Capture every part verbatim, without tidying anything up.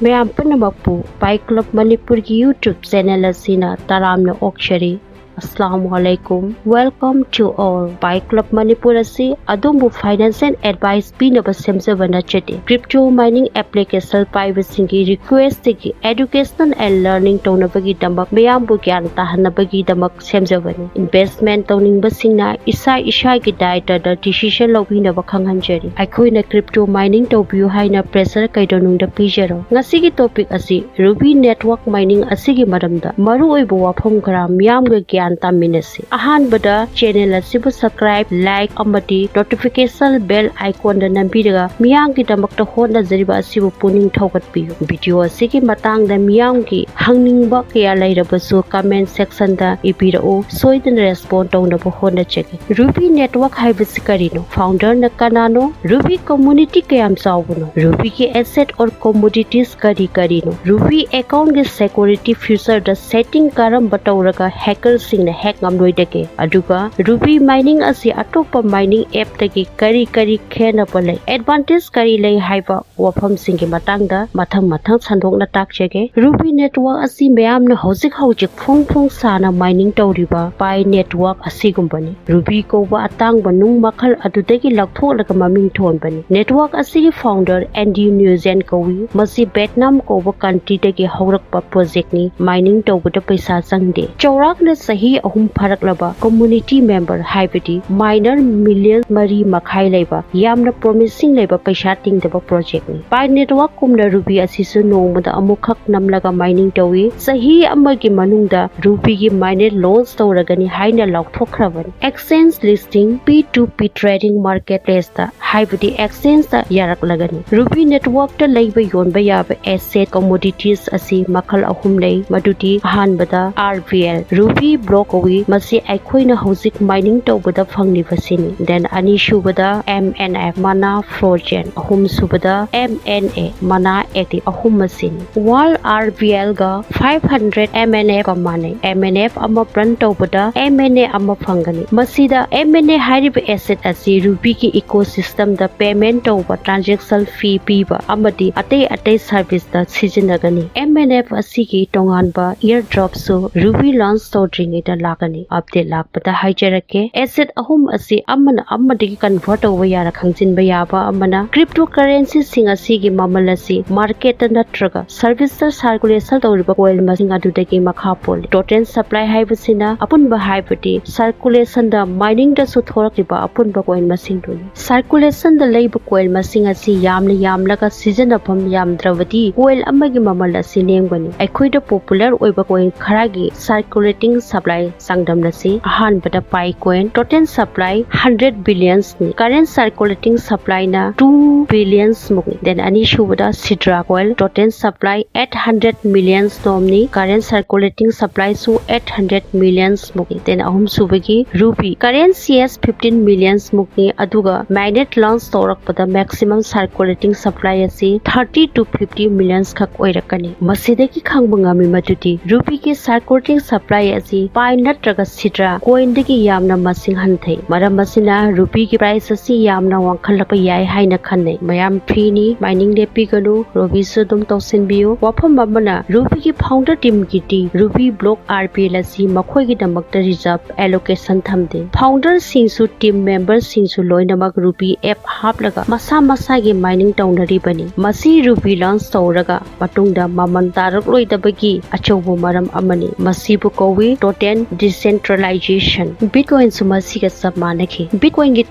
ꯃꯌꯥꯝ ꯄꯨꯝꯅꯃꯛꯄꯨ Pi Club ꯃꯅꯤꯄꯨꯔꯒꯤ YouTube channel ꯑꯁꯤꯅ ꯇꯔꯥꯝꯅ ꯑꯣꯛꯆꯔꯤ꯫ Assalamu alaikum. Welcome to all. Pi Club Manipur ꯑꯁꯤ ꯑꯗꯣꯝꯕꯨ financial advice ꯄꯤꯅꯕ ꯁꯦꯝꯖꯕ ꯅꯠꯆꯗꯦ꯫ Crypto mining application ꯄꯥꯏꯕꯁꯤꯡꯒꯤ request ꯇꯒꯤ education and learning ꯇꯧꯅꯕꯒꯤꯗꯃꯛ, ꯃꯌꯥꯝꯕꯨ ꯒ꯭ꯌꯥꯟ ꯇꯥꯍꯟꯅꯕꯒꯤꯗꯃꯛ ꯁꯦꯝꯖꯕꯅꯤ꯫ Investment ꯇꯧꯅꯤꯡꯕꯁꯤꯡꯅ ꯏꯁꯥ ꯏꯁꯥꯒꯤ ꯗꯥꯏꯇꯗ decision ꯂꯧꯕꯤꯅꯕ ꯈꯪꯍꯟꯖꯔꯤ꯫ ꯑꯩꯈꯣꯏꯅ crypto mining ꯇꯧꯕꯤꯌꯨ ꯍꯥꯏꯅ pressure ꯀꯩꯗꯧꯅꯨꯡꯗ ꯄꯤꯖꯔꯣꯏ꯫ ꯉꯁꯤꯒꯤ topic ꯑꯁꯤ Ruby Network Mining ꯑꯁꯤꯒꯤ ꯃꯔꯝꯗ ꯃꯔꯨꯑꯣꯏꯕ ꯋꯥꯐꯝ ꯈꯔ ꯃꯤꯌꯥꯝꯒ ꯒ꯭ꯌꯥꯟ ꯇꯥꯃꯤꯟꯅꯁꯤ꯫ ꯑꯍꯥꯟꯕꯗ, channel ꯑꯁꯤꯕꯨ subscribe, like ꯑꯃꯗꯤ notification bell icon ꯗ ꯅꯝꯕꯤꯔꯒ ꯃꯤꯌꯥꯝꯒꯤꯗꯃꯛꯇ ꯍꯣꯠꯅꯖꯔꯤꯕ ꯑꯁꯤꯕꯨ ꯄꯨꯛꯅꯤꯡ ꯊꯧꯒꯠꯄꯤꯌꯨ꯫ Video ꯑꯁꯤꯒꯤ ꯃꯇꯥꯡꯗ ꯃꯤꯌꯥꯝꯒꯤ ꯍꯪꯅꯤꯡꯕ ꯀꯌꯥ ꯂꯩꯔꯕꯁꯨ comment section ꯗ ꯏꯕꯤꯔꯛꯎ, ꯁꯣꯏꯗꯅ respond ꯇꯧꯅꯕ ꯍꯣꯠꯅꯖꯒꯦ꯫ Ruby Network ꯍꯥꯏꯕꯁꯤ ꯀꯔꯤꯅꯣ? Founder ꯅ ꯀꯅꯥꯅꯣ? Ruby community ꯀꯌꯥꯝ ꯆꯥꯎꯕꯅꯣ? Ruby ꯒꯤ asset or commodities ꯀꯔꯤ ꯀꯔꯤꯅꯣ? Ruby account ꯒꯤ security feature ꯗ setting ꯀꯔꯝꯕ ꯇꯧꯔꯒ hacker ꯁꯤꯡꯅ hack ꯉꯝꯂꯣꯏꯗꯒꯦ? ꯑꯗꯨꯒ Ruby mining ꯑꯁꯤ ꯑꯇꯣꯞꯄ mining app ꯇꯒꯤ ꯀꯔꯤ ꯀꯔꯤ ꯈꯦꯠꯅꯕ ꯂꯩ? Advantage ꯀꯔꯤ ꯂꯩ ꯍꯥꯏꯕ ꯋꯥꯐꯝꯁꯤꯡꯒꯤ ꯃꯇꯥꯡꯗ ꯃꯊꯪ ꯃꯊꯪ ꯁꯟꯗꯣꯛꯅ ꯇꯥꯛꯆꯒꯦ꯫ Ruby Network ꯑꯁꯤ ꯃꯌꯥꯝꯅ ꯍꯧꯖꯤꯛ ꯍꯧꯖꯤꯛ ꯐꯣꯡ ꯐꯣꯡ ꯁꯥꯅ mining ꯇꯧꯔꯤꯕ Pi Network ꯑꯁꯤꯒꯨꯝꯕꯅꯤ꯫ Ruby ꯀꯧꯕ ꯑꯇꯥꯡꯕ ꯅꯨꯡ ꯃꯈꯜ ꯑꯗꯨꯗꯒꯤ ꯂꯧꯊꯣꯛꯂꯒ ꯃꯃꯤꯡ ꯊꯣꯟꯕꯅꯤ꯫ Network ꯑꯁꯤꯒꯤ founder Andy Nguyen ꯀꯧꯏ꯫ ꯃꯁꯤ Vietnam ꯀꯧꯕ country ꯗꯒꯤ ꯍꯧꯔꯛꯄ project ꯅꯤ꯫ Mining ꯇꯧꯕꯗ ꯄꯩꯁꯥ ꯆꯪꯗꯦ꯫ ꯆꯥꯎꯔꯥꯛꯅ ꯆꯍꯤ ꯑꯍꯨꯝ ꯐꯥꯔꯛꯂꯕ community member, ꯍꯥꯏꯕꯗꯤ miner million ꯃꯔꯤ ꯃꯈꯥꯏ ꯂꯩꯕ ꯌꯥꯝꯅ promising ꯂꯩꯕ ꯄꯩꯁꯥ ꯇꯤꯡꯗꯕ project ꯅꯤ꯫ Pi Network ꯀꯨꯝꯅ Ruby ꯑꯁꯤꯁꯨ ꯅꯣꯡꯃꯗ ꯑꯃꯨꯛꯈꯛ ꯅꯝꯂꯒ mining ꯇꯧꯏ꯫ ꯆꯍꯤ ꯑꯃꯒꯤ ꯃꯅꯨꯡꯗ Ruby ꯒꯤ mainnet launch ꯇꯧꯔꯒꯅꯤ ꯍꯥꯏꯅ ꯂꯥꯎꯊꯣꯛꯈ꯭ꯔꯕꯅꯤ꯫ Exchange listing, P two P trading marketplace ꯇ, ꯍꯥꯏꯕꯗꯤ exchange ꯇ ꯌꯥꯔꯛꯂꯒꯅꯤ꯫ Ruby Network ꯇ ꯂꯩꯕ ꯌꯣꯟꯕ ꯌꯥꯕ asset, commodities ꯑꯁꯤ ꯃꯈꯜ ꯑꯍꯨꯝ ꯂꯩ, ꯃꯗꯨꯗꯤ ꯑꯍꯥꯟꯕꯗ R V L, Ruby block ꯀꯧꯏ꯫ ꯃꯁꯤ ꯑꯩꯈꯣꯏꯅ ꯍꯧꯖꯤꯛ mining ꯇꯧꯕꯗ ꯐꯪꯂꯤꯕꯁꯤꯅꯤ꯫ Then ꯑꯅꯤꯁꯨꯕꯗ M N F, mana frozen꯫ ꯑꯍꯨꯝꯁꯨꯕꯗ M N A, mana active꯫ ꯑꯍꯨꯝ ꯑꯁꯤꯅꯤ꯫ World R B L ꯒ five hundred M N F ꯀ ꯃꯥꯟꯅꯩ꯫ M N F ꯑꯃ burn ꯇꯧꯕꯗ M N A ꯑꯃ ꯐꯪꯒꯅꯤ꯫ ꯃꯁꯤꯗ M N A ꯍꯥꯏꯔꯤꯕ asset ꯑꯁꯤ Ruby ꯒꯤ ecosystem ꯗ payment ꯇꯧꯕ, transaction fee ꯄꯤꯕ ꯑꯃꯗꯤ ꯑꯇꯩ ꯑꯇꯩ service ꯇ ꯁꯤꯖꯤꯟꯅꯒꯅꯤ꯫ M N F ꯑꯁꯤꯒꯤ ꯇꯣꯉꯥꯟꯕ airdrop ꯁꯨ Ruby launch ꯇꯧꯗ꯭ꯔꯤꯉꯩꯗ ꯂꯥꯛꯀꯅꯤ꯫ Update ꯂꯥꯛꯄꯗ ꯍꯥꯏꯖꯔꯛꯀꯦ꯫ Asset ꯑꯍꯨꯝ ꯑꯁꯤ ꯑꯃꯅ ꯑꯃꯗꯒꯤ convert ꯇꯧꯕ ꯌꯥꯅ ꯈꯪꯖꯤꯟꯕ ꯌꯥꯕ ꯑꯃꯅ, cryptocurrency ꯁꯤꯡ ꯑꯁꯤꯒꯤ ꯃꯃꯜ ꯑꯁꯤ market ꯇ ꯅꯠꯇ꯭ꯔꯒ service ꯇ circulation ꯇꯧꯔꯤꯕ coin ꯃꯁꯤꯡ ꯑꯗꯨꯗꯒꯤ ꯃꯈꯥ ꯄꯣꯜꯂꯤ꯫ Total supply ꯍꯥꯏꯕꯁꯤꯅ ꯑꯄꯨꯟꯕ, ꯍꯥꯏꯕꯗꯤ circulation ꯗ, mining ꯗꯁꯨ ꯊꯣꯛꯂꯛꯂꯤꯕ ꯑꯄꯨꯟꯕ coin ꯃꯁꯤꯡꯗꯨꯅꯤ꯫ Circulation ꯗ ꯂꯩꯕ coin ꯃꯁꯤꯡ ꯑꯁꯤ ꯌꯥꯝꯅ ꯌꯥꯝꯂꯒ ꯁꯤꯖꯤꯟꯅꯐꯝ ꯌꯥꯝꯗ꯭ꯔꯕꯗꯤ coin ꯑꯃꯒꯤ ꯃꯃꯜ ꯑꯁꯤ ꯅꯦꯝꯒꯅꯤ꯫ ꯑꯩꯈꯣꯏꯗ popular ꯑꯣꯏꯕ coin ꯈꯔꯒꯤ circulating supply ꯆꯥꯡꯗꯝꯅꯁꯤ꯫ ꯑꯍꯥꯟꯕꯗ Pi coin, total supply hundred billions ꯅꯤ꯫ Current circulating supply ꯅ two billions ꯃꯨꯛꯅꯤ꯫ Then ꯑꯅꯤꯁꯨꯕꯗ Sidra coin, total supply eight hundred millions ꯔꯣꯝꯅꯤ꯫ Current circulating supply ꯁꯨ eight hundred millions ꯃꯨꯛꯅꯤ꯫ Then ꯑꯍꯨꯝꯁꯨꯕꯒꯤ Ruby, current C S fifteen millions ꯃꯨꯛꯅꯤ, ꯑꯗꯨꯒ mainnet launch ꯇꯧꯔꯛꯄꯗ maximum circulating supply ꯑꯁꯤ thirty to fifty millions ꯈꯛ ꯑꯣꯏꯔꯛꯀꯅꯤ꯫ ꯃꯁꯤꯗꯒꯤ ꯈꯪꯕ ꯉꯝꯃꯤ ꯃꯗꯨꯗꯤ Ruby ꯒꯤ circulating supply ꯑꯁꯤ Pi ꯅꯠꯇ꯭ꯔꯒ Sidra coin ꯗꯒꯤ ꯌꯥꯝꯅ ꯃꯁꯤꯡ ꯍꯟꯊꯩ꯫ ꯃꯔꯝ ꯑꯁꯤꯅ Ruby ꯒꯤ price ꯑꯁꯤ ꯌꯥꯝꯅ ꯋꯥꯡꯈꯠꯂꯛꯄ ꯌꯥꯏ ꯍꯥꯏꯅ ꯈꯟꯅꯩ꯫ ꯃꯌꯥꯝ free ꯅꯤ, mining ꯂꯦꯞꯄꯤꯒꯅꯨ, Ruby ꯁꯨ ꯑꯗꯨꯝ ꯇꯧꯁꯤꯟꯕꯤꯌꯨ꯫ ꯋꯥꯐꯝ ꯑꯃꯅ, Ruby ꯒꯤ founder team ꯒꯤꯗꯤ Ruby block R B L ꯑꯁꯤ ꯃꯈꯣꯏꯒꯤꯗꯃꯛꯇ reserve allocation ꯊꯝꯗꯦ꯫ Founder ꯁꯤꯡꯁꯨ team member ꯁꯤꯡꯁꯨ ꯂꯣꯏꯅꯃꯛ Ruby app ꯍꯥꯞꯂꯒ ꯃꯁꯥ ꯃꯁꯥꯒꯤ mining ꯇꯧꯅꯔꯤꯕꯅꯤ꯫ ꯃꯁꯤ Ruby launch ꯇꯧꯔꯒ ꯃꯇꯨꯡꯗ ꯃꯃꯜ ꯇꯥꯔꯛꯂꯣꯏꯗꯕꯒꯤ ꯑꯆꯧꯕ ꯃꯔꯝ ꯑꯃꯅꯤ꯫ ꯃꯁꯤꯕꯨ ꯀꯧꯏ token decentralization꯫ Bitcoin ꯁꯨ ꯃꯁꯤꯒ ꯆꯞ ꯃꯥꯟꯅꯈꯤ꯫ Bitcoin ꯒꯤ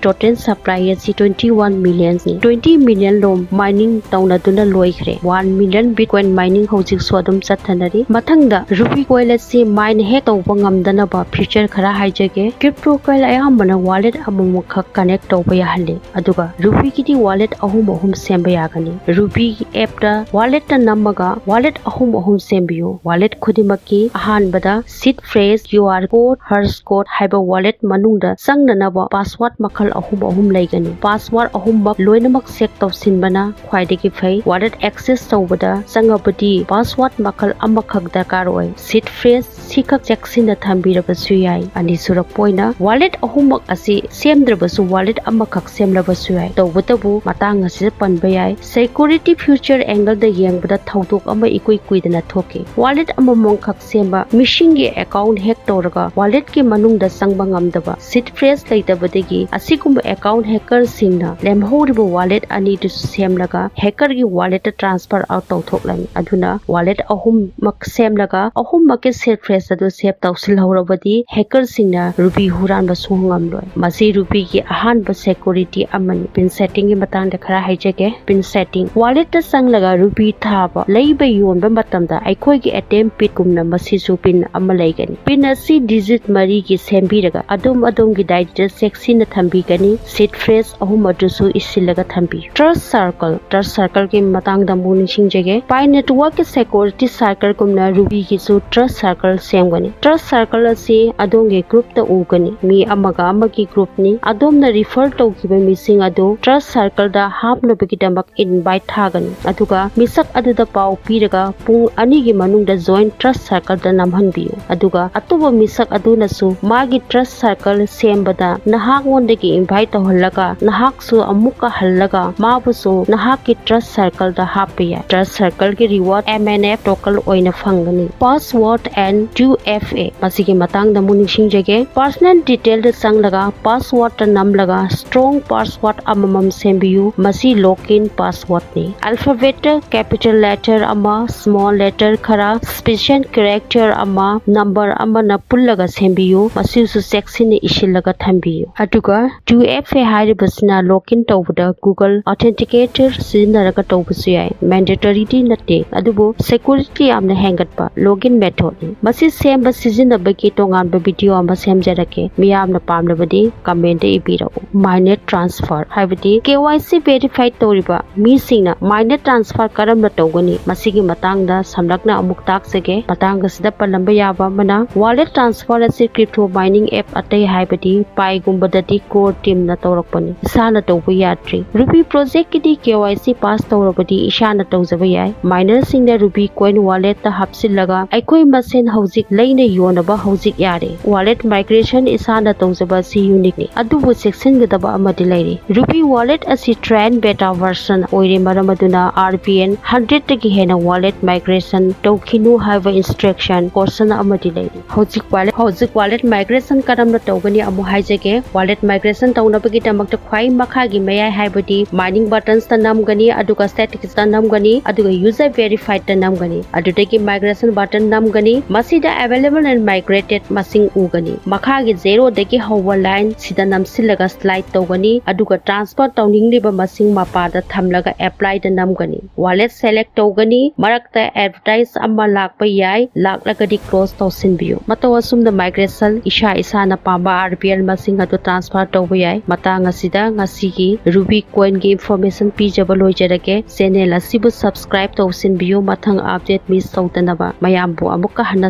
total supply ꯑꯁꯤ twenty one million ꯅꯤ꯫ Twenty million ꯔꯣꯝ mining ꯇꯧꯅꯗꯨꯅ ꯂꯣꯏꯈ꯭ꯔꯦ꯫ One million Bitcoin mining ꯍꯧꯖꯤꯛꯁꯨ ꯑꯗꯨꯝ ꯆꯠꯊꯅꯔꯤ꯫ ꯃꯊꯪꯗ Ruby coin ꯑꯁꯤ mine ꯍꯦꯛ ꯇꯧꯕ ꯉꯝꯗꯅꯕ feature ꯈꯔ ꯍꯥꯏꯖꯒꯦ꯫ Crypto coin ꯑꯌꯥꯝꯕꯅ wallet ꯑꯃꯃꯝꯈꯛ connect ꯇꯧꯕ ꯌꯥꯍꯜꯂꯤ꯫ ꯑꯗꯨꯒ Ruby ꯒꯤꯗꯤ wallet ꯑꯍꯨꯝ ꯑꯍꯨꯝ ꯁꯦꯝꯕ ꯌꯥꯒꯅꯤ꯫ Ruby ꯒꯤ app ꯇ wallet ꯇ ꯅꯝꯃꯒ wallet ꯑꯍꯨꯝ ꯑꯍꯨꯝ ꯁꯦꯝꯕꯤꯌꯨ꯫ Wallet ꯈꯨꯗꯤꯡꯃꯛꯀꯤ ꯑꯍꯥꯟꯕꯗ seed phrase Q R code, ꯍꯔꯁ ꯀꯣꯗ ꯍꯥꯏꯕ ꯋꯥꯂꯦꯠ ꯃꯅꯨꯡꯗ ꯆꯪꯅꯅꯕ ꯄꯥꯁꯋꯥꯔꯗ ꯃꯈꯜ ꯑꯍꯨꯝ ꯑꯍꯨꯝ ꯂꯩꯒꯅꯤ꯫ ꯄꯥꯁꯋꯥꯔꯗ ꯑꯍꯨꯝꯃꯛ ꯂꯣꯏꯅꯃꯛ ꯁꯦꯠ ꯇꯧꯁꯤꯟꯕꯅ ꯈ꯭ꯋꯥꯏꯗꯒꯤ ꯐꯩ꯫ ꯋꯥꯂꯦꯠ ꯑꯦꯛꯁꯦꯁ ꯇꯧꯕꯗ ꯆꯪꯉꯕꯗꯤ ꯄꯥꯁꯋꯥꯔꯗ ꯃꯈꯜ ꯑꯃꯈꯛ ꯗꯔꯀꯥꯔ ꯑꯣꯏ꯫ ꯁꯤꯠ ꯐ꯭ꯔꯦꯖ ꯁꯤꯈꯛ ꯆꯦꯛꯁꯤꯟꯅ ꯊꯝꯕꯤꯔꯕꯁꯨ ꯌꯥꯏ꯫ ꯑꯅꯤꯁꯨꯔꯛꯄ ꯑꯣꯏꯅ, ꯋꯥꯂꯦꯠ ꯑꯍꯨꯝꯃꯛ ꯑꯁꯤ ꯁꯦꯝꯗ꯭ꯔꯕꯁꯨ ꯋꯥꯂꯦꯠ ꯑꯃꯈꯛ ꯁꯦꯝꯂꯕꯁꯨ ꯌꯥꯏ꯫ ꯇꯧꯕꯇꯕꯨ ꯃꯇꯥꯡ ꯑꯁꯤꯗ ꯄꯟꯕ ꯌꯥꯏ, ꯁꯦꯀ꯭ꯌꯨꯔꯤꯇꯤ ꯐ꯭ꯌꯨꯆꯔ ꯑꯦꯡꯒꯜꯗ ꯌꯦꯡꯕꯗ ꯊꯧꯗꯣꯛ ꯑꯃ ꯏꯀꯨꯏ ꯀꯨꯏꯗꯅ ꯊꯣꯛꯈꯤ꯫ ꯋꯥꯂꯦꯠ ꯑꯃꯃꯝꯈꯛ ꯁꯦꯝꯕ ꯃꯤꯁꯤꯡꯒꯤ ꯑꯦꯀꯥꯎꯟ ꯍꯦꯛ ꯇꯧꯔꯒ ꯋꯥꯂꯦꯠꯀꯤ ꯃꯅꯨꯡꯗ ꯆꯪꯕ ꯉꯝꯗꯕ, ꯁꯤꯠ ꯐ꯭ꯔꯦꯖ ꯂꯩꯇꯕꯗꯒꯤ ꯑꯁꯤꯒꯨꯝꯕ ꯑꯦꯀꯥꯎꯟ ꯍꯦꯀꯔꯁꯤꯡꯅ ꯂꯦꯝꯍꯧꯔꯤꯕ ꯋꯥꯂꯦꯠ ꯑꯅꯤꯗꯨꯁꯨ ꯁꯦꯝꯂꯒ ꯍꯦꯀꯔꯒꯤ ꯋꯥꯂꯦꯠꯇ ꯇ꯭ꯔꯥꯟꯁꯐꯔ ꯑꯥꯎꯠ ꯇꯧꯊꯣꯛꯂꯝꯃꯤ꯫ ꯑꯗꯨꯅ ꯋꯥꯂꯦꯠ ꯑꯍꯨꯝꯃꯛ ꯁꯦꯝꯂꯒ ꯑꯍꯨꯝꯃꯛꯀꯤ ꯁꯤꯠ ꯐ꯭ꯔꯦꯖ ꯑꯗꯨ ꯁꯦꯞ ꯇꯧꯁꯤꯜꯍꯧꯔꯕꯗꯤ ꯍꯦꯀꯔꯁꯤꯡꯅ ꯔꯨꯕꯤ ꯍꯨꯔꯥꯟꯕ ꯁꯨꯡꯉꯝꯂꯣꯏ꯫ ꯃꯁꯤ ꯔꯨꯕꯤꯒꯤ ꯑꯍꯥꯟꯕ ꯁꯦꯀ꯭ꯌꯨꯔꯤꯇꯤ ꯑꯃꯅꯤ꯫ ꯄꯤꯟ ꯁꯦꯠꯇꯤꯡꯒꯤ ꯃꯇꯥꯡꯗ ꯈꯔ ꯍꯥꯏꯖꯒꯦ꯫ Pin setting. ꯋꯥꯂꯦꯠꯇ ꯆꯪꯂꯒ ꯔꯨꯕꯤ ꯊꯥꯕ, ꯂꯩꯕ ꯌꯣꯟꯕ ꯃꯇꯝꯗ ꯑꯩꯈꯣꯏꯒꯤ ꯑꯦ ꯇꯤ ꯑꯦꯝ ꯄꯤꯟꯒꯨꯝꯅ ꯃꯁꯤꯁꯨ ꯄꯤꯟ ꯑꯃ ꯂꯩꯒꯅꯤ꯫ ꯄꯤꯟ ꯑꯁꯤ ꯗꯤꯖꯤꯠ ꯃꯔꯤꯒꯤ ꯁꯦꯝꯕꯤꯔꯒ ꯑꯗꯣꯝ ꯑꯗꯣꯝꯒꯤ ꯗꯥꯏꯔꯤꯗ ꯆꯦꯛꯁꯤꯟꯅ ꯊꯝꯕꯤꯒꯅꯤ꯫ ꯁꯤꯠ ꯐ꯭ꯔꯦꯖ ꯑꯍꯨꯝ ꯑꯗꯨꯁꯨ ꯏꯁꯤꯜꯂꯒ ꯊꯝꯕꯤꯌꯨ꯫ ꯇ꯭ꯔꯁ ꯁꯥꯔꯀꯜ꯫ ꯇ꯭ꯔꯁ ꯁꯥꯔꯀꯜꯒꯤ ꯃꯇꯥꯡꯗ ꯑꯃꯨꯛ ꯅꯤꯡꯁꯤꯡꯖꯒꯦ꯫ ꯄꯥꯏ ꯅꯦꯠꯋꯥꯔꯛꯀꯤ ꯁꯦꯀ꯭ꯌꯨꯔꯤꯇꯤ ꯁꯥꯔꯀꯜꯒꯨꯝꯅ ꯔꯨꯕꯤꯒꯤꯁꯨ ꯇ꯭ꯔꯁ ꯁꯥꯔꯀꯜ ꯁꯦꯝꯒꯅꯤ꯫ ꯇ꯭ꯔꯁ ꯁꯥꯔꯀꯜ ꯑꯁꯤ ꯑꯗꯣꯝꯒꯤ ꯒ꯭ꯔꯨꯞꯇ ꯎꯒꯅꯤ꯫ ꯃꯤ ꯑꯃꯒ ꯑꯃꯒꯤ ꯒ꯭ꯔꯨꯞꯅꯤ꯫ ꯑꯗꯣꯝꯅ ꯔꯤꯐꯔ ꯇꯧꯈꯤꯕ ꯃꯤꯁꯤꯡ ꯑꯗꯨ ꯇ꯭ꯔꯁ ꯁꯥꯔꯀꯜꯗ ꯍꯥꯞꯅꯕꯒꯤꯗꯃꯛ ꯏꯟꯚꯥꯏꯠ ꯊꯥꯒꯅꯤ꯫ ꯑꯗꯨꯒ ꯃꯤꯁꯛ ꯑꯗꯨꯗ ꯄꯥꯎ ꯄꯤꯔꯒ ꯄꯨꯡ ꯑꯅꯤꯒꯤ ꯃꯅꯨꯡꯗ ꯖꯣꯏꯟ ꯇ꯭ꯔꯁ ꯁꯥꯔꯀꯜꯗ ꯅꯝꯍꯟꯕꯤꯌꯨ꯫ ꯑꯗꯨꯒ ꯑꯇꯣꯞꯄ ꯃꯤꯁꯛ ꯑꯗꯨꯅꯁꯨ ꯃꯥꯒꯤ ꯇ꯭ꯔꯁ ꯁꯥꯔꯀꯜ ꯁꯦꯝꯕꯗ ꯅꯍꯥꯛꯉꯣꯟꯗꯒꯤ ꯏꯟꯚꯥꯏꯠ ꯇꯧꯍꯜꯂꯒ ꯅꯍꯥꯛꯁꯨ ꯑꯃꯨꯛꯀ ꯍꯜꯂꯒ ꯃꯥꯕꯨꯁꯨ ꯅꯍꯥꯛꯀꯤ ꯇ꯭ꯔꯁ ꯁꯥꯔꯀꯜꯗ ꯍꯥꯞꯄ ꯌꯥꯏ꯫ ꯇ꯭ꯔꯁ ꯁꯥꯔꯀꯜꯒꯤ ꯔꯤꯋꯥꯔꯗ ꯑꯦꯝ ꯑꯦꯟ ꯑꯦꯐ ꯇꯣꯀꯜ ꯑꯣꯏꯅ ꯐꯪꯒꯅꯤ꯫ Password and two F A. ꯃꯁꯤꯒꯤ ꯃꯇꯥꯡꯗ ꯑꯃꯨꯛ ꯅꯤꯡꯁꯤꯡꯖꯒꯦ꯫ ꯄꯔꯁꯅꯦꯜ ꯗꯤꯇꯦꯜꯗ ꯆꯪꯂꯒ ꯄꯥꯁꯋꯥꯔꯗꯇ ꯅꯝꯂꯒ ꯁ꯭ꯇ꯭ꯔꯣꯡ ꯄꯥꯁꯋꯥꯔꯗ ꯑꯃꯃꯝ ꯁꯦꯝꯕꯤꯌꯨ꯫ ꯃꯁꯤ ꯂꯣꯛ ꯏꯟ ꯄꯥꯁꯋꯥꯔꯗꯅꯤ꯫ ꯑꯜꯐꯥꯕꯦꯠꯇ ꯀꯦꯄꯤꯇꯦꯜ ꯂꯦꯇꯔ ꯑꯃ, ꯁ꯭ꯃꯣꯜ ꯂꯦꯇꯔ ꯈꯔ, ꯁ꯭ꯄꯦꯁꯤꯌꯦꯜ ꯀꯦꯔꯦꯛꯇꯔ ꯑꯃ, ꯅꯝꯕꯔ ꯑꯃꯅ ꯄꯨꯜꯂꯒ ꯁꯦꯝꯕꯤꯌꯨ꯫ ꯃꯁꯤꯁꯨ ꯆꯦꯛꯁꯤꯟꯅ ꯏꯁꯤꯜꯂꯒ ꯊꯝꯕꯤꯌꯨ꯫ ꯑꯗꯨꯒ ꯇꯨ ꯑꯦꯐ ꯑꯦ ꯍꯥꯏꯔꯤꯕꯁꯤꯅ ꯂꯣꯛ ꯏꯟ ꯇꯧꯕꯗ ꯒꯨꯒꯜ ꯑꯣꯊꯦꯟꯇꯤꯀꯦꯇꯔ ꯁꯤꯖꯤꯟꯅꯔꯒ ꯇꯧꯕꯁꯨ ꯌꯥꯏ꯫ ꯃꯦꯟꯗꯦꯇꯣꯔꯤꯗꯤ ꯅꯠꯇꯦ, ꯑꯗꯨꯕꯨ ꯁꯦꯀ꯭ꯌꯨꯔꯤꯇꯤ ꯌꯥꯝꯅ ꯍꯦꯟꯒꯠꯄ ꯂꯣꯛ ꯏꯟ ꯃꯦꯊꯣꯗꯅꯤ꯫ ꯃꯁꯤ ꯁꯤ ꯁꯦꯝꯕ ꯁꯤꯖꯤꯟꯅꯕꯒꯤ ꯇꯣꯉꯥꯟꯕ video ꯑꯃ ꯁꯦꯝꯖꯔꯛꯀꯦ꯫ ꯃꯤꯌꯥꯝꯅ ꯄꯥꯝꯂꯕꯗꯤ comment ꯏꯕꯤꯔꯛꯎ꯫ Minor transfer ꯍꯥꯏꯕꯗꯤ K Y C verified ꯇꯧꯔꯤꯕ ꯃꯤꯁꯤꯡꯅ minor transfer ꯀꯔꯝꯅ ꯇꯧꯒꯅꯤ? ꯃꯁꯤꯒꯤ ꯃꯇꯥꯡꯗ ꯁꯝꯂꯞꯅ ꯑꯃꯨꯛ ꯇꯥꯛꯆꯒꯦ꯫ ꯃꯇꯥꯡ ꯑꯁꯤꯗ ꯄꯜꯂꯝꯕ ꯌꯥꯕ ꯑꯃꯅ, wallet transfer ꯑꯁꯤ crypto mining app ꯑꯇꯩ ꯍꯥꯏꯕꯗꯤ Pi ꯒꯨꯝꯕꯗꯗꯤ core team ꯅ ꯇꯧꯔꯛꯄꯅꯤ꯫ ꯏꯁꯥꯅ ꯇꯧꯕ ꯌꯥꯗ꯭ꯔꯤ꯫ Ruby project ꯀꯤꯗꯤ K Y C pass ꯇꯧꯔꯕꯗꯤ ꯏꯁꯥꯅ ꯇꯧꯖꯕ ꯌꯥꯏ꯫ Miner ꯁꯤꯡꯅ Ruby coin wallet ꯇ ꯍꯥꯞꯆꯤꯜꯂꯒ ꯑꯩꯈꯣꯏ ꯃꯁꯦꯟ ꯍꯧꯖꯤꯛ ꯂꯩꯅ ꯌꯣꯟꯅꯕ ꯍꯧꯖꯤꯛ ꯌꯥꯔꯦ꯫ Wallet migration ꯏꯁꯥꯅ ꯇꯧꯖꯕ ꯑꯁꯤ unique ꯅꯤ꯫ ꯑꯗꯨꯕꯨ ꯆꯦꯛꯁꯤꯟꯒꯗꯕ ꯑꯃꯗꯤ ꯂꯩꯔꯤ꯫ Ruby wallet ꯑꯁꯤ train beta version ꯑꯣꯏꯔꯦ, ꯃꯔꯝ ꯑꯗꯨꯅ R B N hundred ꯇꯒꯤ ꯍꯦꯟꯅ wallet migration ꯇꯧꯈꯤꯅꯨ ꯍꯥꯏꯕ instruction portion ꯑꯃꯗꯤ ꯂꯩꯔꯤ꯫ ꯍꯧꯖꯤꯛ wallet, ꯍꯧꯖꯤꯛ wallet migration ꯀꯔꯝꯅ ꯇꯧꯒꯅꯤ ꯑꯃꯨꯛ ꯍꯥꯏꯖꯒꯦ꯫ Wallet migration ꯇꯧꯅꯕꯒꯤꯗꯃꯛꯇ ꯈ꯭ꯋꯥꯏ ꯃꯈꯥꯒꯤ ꯃꯌꯥꯏ ꯍꯥꯏꯕꯗꯤ mining buttons ꯇ ꯅꯝꯒꯅꯤ, ꯑꯗꯨꯒ statistics ꯇ ꯅꯝꯒꯅꯤ, ꯑꯗꯨꯒ user verified ꯇ ꯅꯝꯒꯅꯤ꯫ ꯑꯗꯨꯗꯒꯤ migration button ꯅꯝꯒꯅꯤ꯫ ꯃꯁꯤꯗ available and migrated ꯃꯁꯤꯡ ꯎꯒꯅꯤ꯫ ꯃꯈꯥꯒꯤ zero ꯗꯒꯤ ꯍꯧꯕ line ꯁꯤꯗ ꯅꯝꯁꯤꯜꯂꯒ slide ꯇꯧꯒꯅꯤ, ꯑꯗꯨꯒ transfer ꯇꯧꯅꯤꯡꯂꯤꯕ ꯃꯁꯤꯡ ꯃꯄꯥꯗ ꯊꯝꯂꯒ apply ꯗ ꯅꯝꯒꯅꯤ꯫ Wallet select ꯇꯧꯒꯅꯤ꯫ ꯃꯔꯛꯇ advertise ꯑꯃ ꯂꯥꯛꯄ ꯌꯥꯏ, ꯂꯥꯛꯂꯒꯗꯤ close ꯇꯧꯁꯤꯟꯕꯤꯌꯨ꯫ ꯃꯇꯧ ꯑꯁꯨꯝꯅ migration ꯏꯁꯥ ꯏꯁꯥꯅ ꯄꯥꯝꯕ R B L ꯃꯁꯤꯡ ꯑꯗꯨ transfer ꯇꯧꯕ ꯌꯥꯏ꯫ ꯃꯇꯥꯡ ꯑꯁꯤꯗ ꯉꯁꯤꯒꯤ Ruby coin ꯒꯤ information ꯄꯤꯖꯕ ꯂꯣꯏꯖꯔꯒꯦ꯫ Channel ꯑꯁꯤꯕꯨ subscribe ꯇꯧꯁꯤꯟꯕꯤꯌꯨ, ꯃꯊꯪ update miss ꯇꯧꯗꯅꯕ꯫ ꯃꯌꯥꯝꯕꯨ ꯑꯃꯨꯛꯀ ꯍꯟꯅ